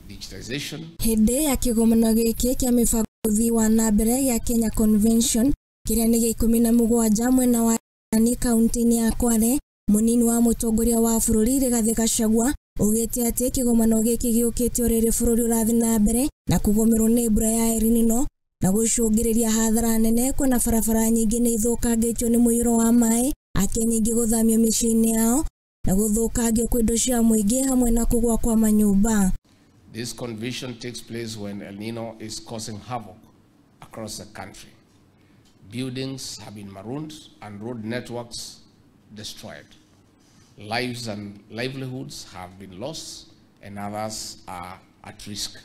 digitization. Hĩndĩ ya kĩgomano gĩkĩ kĩa mĩbango ũthii wa na mbere gĩa Kenya Convention kĩrĩa nĩ gĩa 17 mwena wa ni kaunti-inĩ ya Kwale, mũnini wa mũtongoria wa bũrũri Rigathĩ Gachagua ugĩte atĩ kĩgomano gĩkĩ gĩũkĩte o rĩrĩ bũrũri ũrathiĩ na mbere na kũgũmĩrwo nĩ mbura ya El Nino na gũcũngĩrĩria hathara nene kuona barabara nyingĩ nĩ ithũkangĩtio nĩ mũiyũro wa maĩ, Akenya aingĩ gũthamio mĩciĩ-inĩ yao na gũthũkangio kwa indo cia mũingĩ hamwe na kũgũa kwa manyũmba. This convention takes place when El Nino is causing havoc across the country. Buildings have been marooned and road networks destroyed. Lives and livelihoods have been lost and others are at risk.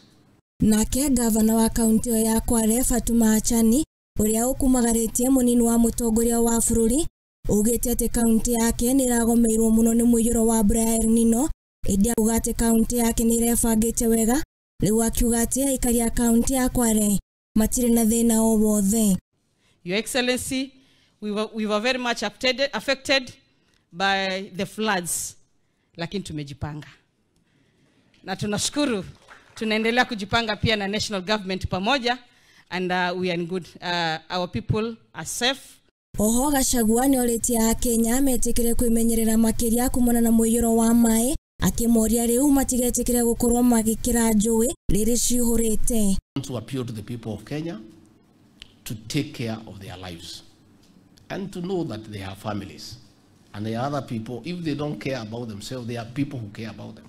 Nake gavana wa kaunti ya Kwale Fatuma Achani ũrĩa ũkumagarĩtie mũnini wa mũtongoria wa bũrũri ugĩte atĩ kaunti yake nĩ ĩragomeirwo mũno nĩ mũiyũro wa mbura ya El Nino, ĩndĩ auga atĩ kaunti yake nĩ ĩrebangĩte wega. Rĩu akiuga atĩ aikari a kaunti ya Kwale matirĩ na thĩna o wothe. Your Excellency, we were very much affected by the floods, lakini tumejipanga na tunashukuru, tunaendelea kujipanga pia na national government pamoja, and we are in good, our people are safe. Oho Gachagua nĩ orĩtie Akenya metĩkĩre kwĩmenyerera makĩria kumana na mũiyũro wa maĩ, akĩmoria rĩu matigetĩkĩre gũkorwo magĩkĩra njũĩ rĩrĩ cihũrĩte. To appeal to the people of Kenya to take care of their lives and to know that they have families and there are other people. If they don't care about themselves, there are people who care about them.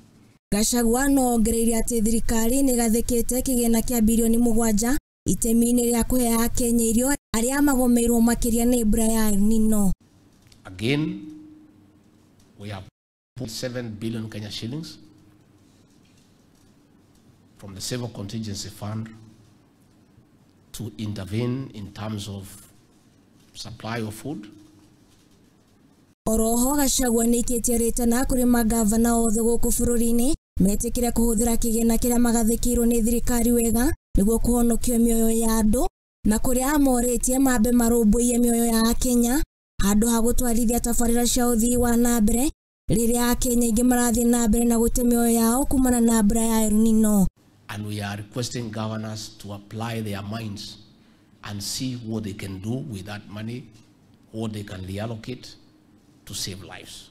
Gachagua no ongereire atĩ thirikari nĩ ĩgathĩkĩte kĩgĩna kĩa birioni 7 itemi-inĩ rĩa kũhe Akenya irio arĩa magomeirwo makĩria nĩ mbura ya El Nino. Again, we have put 7 billion Kenya shillings from the Civil Contingency Fund to intervene in terms of supply of food. Oroho Gachagua nĩaikĩtie rĩtana kũrĩ magavana othe gũkũ bũrũri-inĩ metĩkĩre kũhũthĩra kĩgĩna kĩrĩa magathĩkĩirwo nĩ thirikari wega nĩguo kũhonokia mĩoyo ya andũ, na kũrĩa amorĩtie mambe marũmbũiye mĩoyo ya Akenya handũ ha gũtwarithia tabarĩra cia ũthii wa na mbere rĩrĩa Akenya aingĩ marathiĩ na mbere na gũte mĩoyo yao kumana na mbura ya El Nino. And we are requesting governors to apply their minds and see what they can do with that money, what they can reallocate to save lives.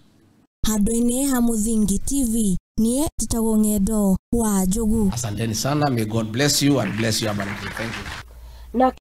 Handũ-inĩ ha Mũthingi TV, niĩ njĩtagwo Ng'endo wa Njogu. Asanteni sana. May God bless you and bless you abundantly. Thank you. Na